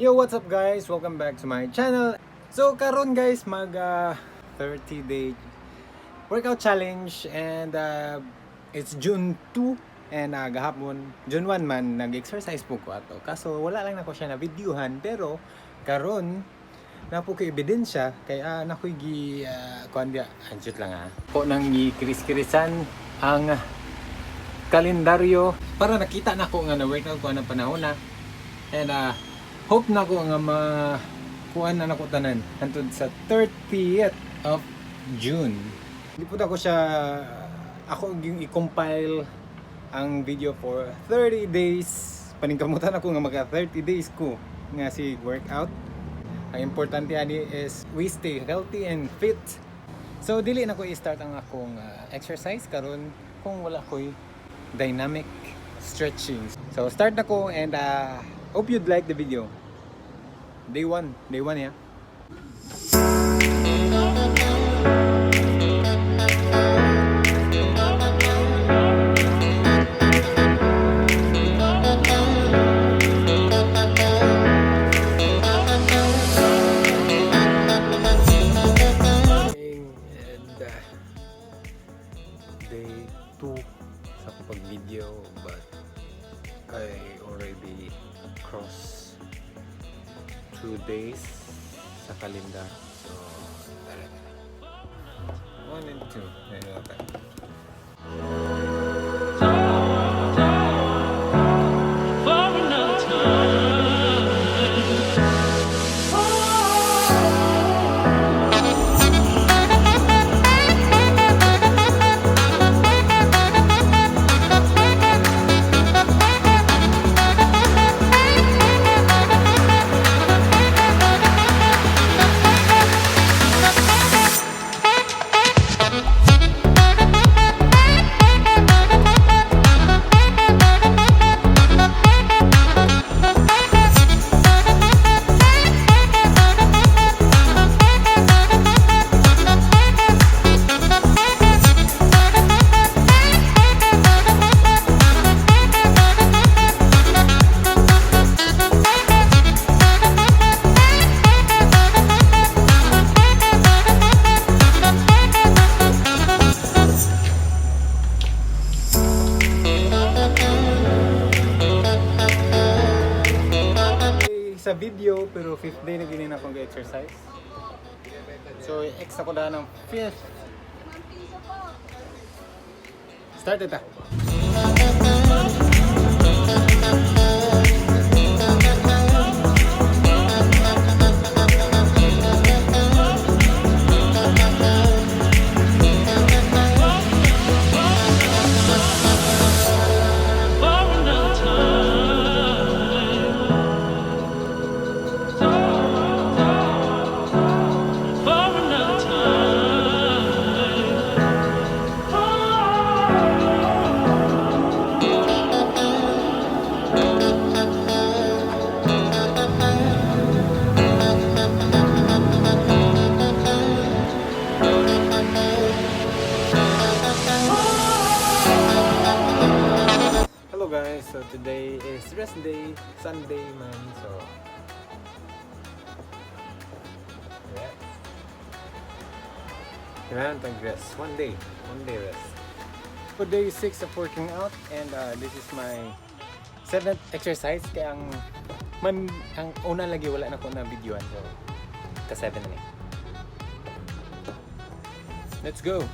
Yo, what's up, guys? Welcome back to my channel. So karon, guys, mag 30 day workout challenge and it's June 2 and gahapon June 1 man nag-exercise po ko ato. Kaso wala lang nako siya na videohan, pero karon naa po koy ebidensya kay naa ko'y gi kuan diya, anjut lang ah. Ko nang gi-kiris-kirisan ang kalendaryo para nakita nako nga na workout ko ng panahon na and hope na ko nga makuan na nako tanan hantod sa 30th of June. Di po ako siya, ako yung i-compile ang video for 30 days. Paningkamutan ako nga maka 30 days ko nga si workout. Ang importante ani is we stay healthy and fit. So dili na ko i-start ang akong exercise karon kung wala ko'y dynamic stretching. So start na ko and hope you'd like the video. Day 1, day 1, yeah. And day 2 sa akong pag-video, but I already cross 2 days sa calendar. So, tara, tara. 1 and 2. Ayun natin. For another time. Sa video, pero fifth day na ginin akong exercise. So, X ako na ng fifth. Start ita. For another time. For another time. Hello guys, so today is rest day, Sunday man, so rest. Kailangan tag rest, one day rest. So day 6 of working out and this is my 7th exercise kaya ang man ang una lagi wala na ko na videoan, so ka 7 na ni. Let's go!